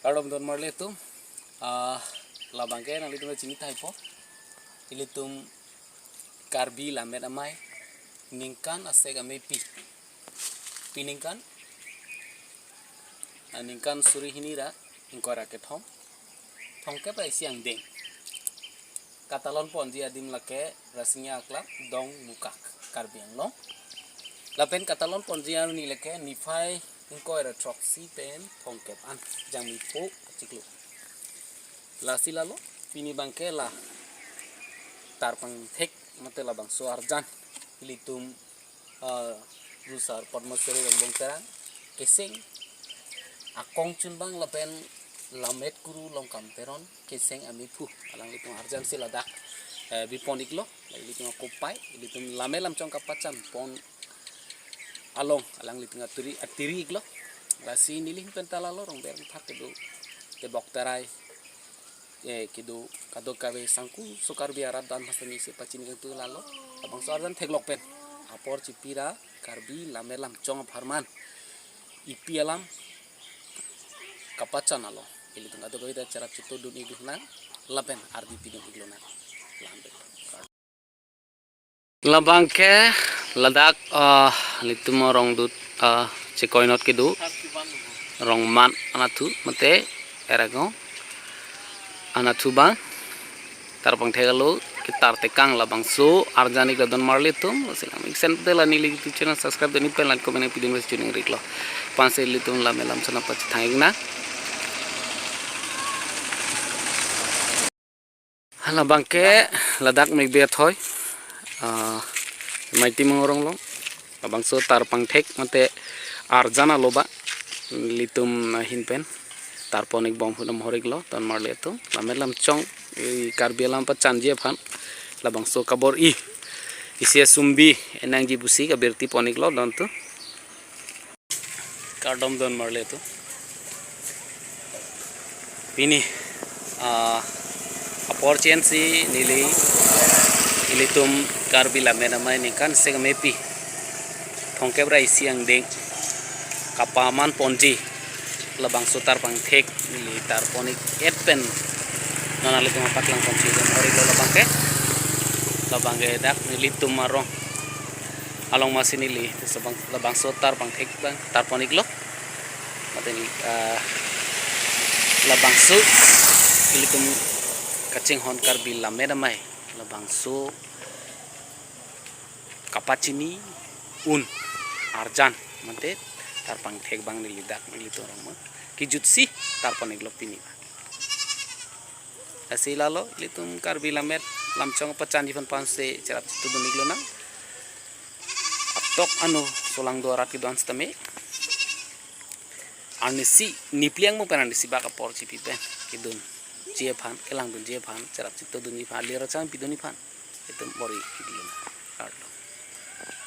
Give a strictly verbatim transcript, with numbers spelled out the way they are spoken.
Kardom don marli atum, ah, labangke nanglitum chini tahai po, ilitum Karbi Lammet Amei, ningkan asek amepi, pi ningkan, ah, ningkan suri hini ra ingkoi ra kethom, thomkep ra isi angdeng katalon ponji adim lake Rasinja Aklap, Dongmukak, Karbi Anglong. Lapen katalon ponji arni lake niphai ingkoi ra throksi pen thomkep an Jangmipo achiklo. Lasi lalo, pini abangke la tarpangthek mate labangso arjan ilitum, ah, Ru Sar Padmasuri Rongbong Terang, keseng akongchunbang lapen Lammet Kuru Longkam Teron, keseng amephu, alanglitum arjan si ladak, eh, bipon iklo, ilitum akopai, ilitum lammet lamchong kapachan pon along, alanglitum atiri, atiri iklo. Lasi neli ahin pen ta lalo, Rongber Thak kedo, Tebok Terai, eh, kedo kadokave sangku so Karbi arat dan mas tani si pachini kangtu lalo. Labangso arjan theklok pen apor chipi ra Karbi lammet lamchong apharman ipi alam kapachan along ilitum kadokave ta cherap chitodun iklonang lapen ardi pidun iklonang. Lam pen. Labangke ladak, ah, ilitum rongdut, ah, chekoinot kedo, rongmat anatthu mate erako anatthu abang tarpangthek alo ketar tekang labangso arjan iklo don marli atum, lasi nang mesen te la neli YouTube channel subscribe dun pen, like, comment pidun pen chuning riklo. Panse ilitum lammet lamchong pachethang iknang. Halabangke ladak mekbe athoi, ah, Maiti Mongorong along labangso tarpangthek mate arjan alo ba, ilitum ahin pen tarpon ikbom hudam hor iklo don marli atum, lammet lamchong, i Karbi alam pachanji aphan labangso kabor-i, isi asumbi enangji pusi kabirti pon iklo don atum. Kardom don marli atum. Pini, ah, apor chen si neli ilitum Karbi Lammet Amei ningkan asek amepi, thomkep ra isi angdeng kapaman ponji labangso tarpangthek neli tarpon ik-et pen non nanglitum apaklang ponji don hor iklo labangke. Labangke dak nelitum arong along masi neli labang, labangso tarpangthek abang tarpon iklo. Mate, ah, labangso ilitum kachinghon Karbi Lammet Amei labangso kapachini un arjan mate tarpangthek abang neli dak nelitum arong ma kejut si tarpon iklo pini ba. Lasi lalo ilitum Karbi lammet lamchong pachanji aphan panse cherap chitodun iklonang. Atok ano solangdo arat kedo-an sitame arnisi, nipli angmo pen arnisi bak apor chipi pen kedunji aphan, kelangdunji aphan, cherap chitodunji aphan, lir achang pidunji aphan itum bor-i iklo.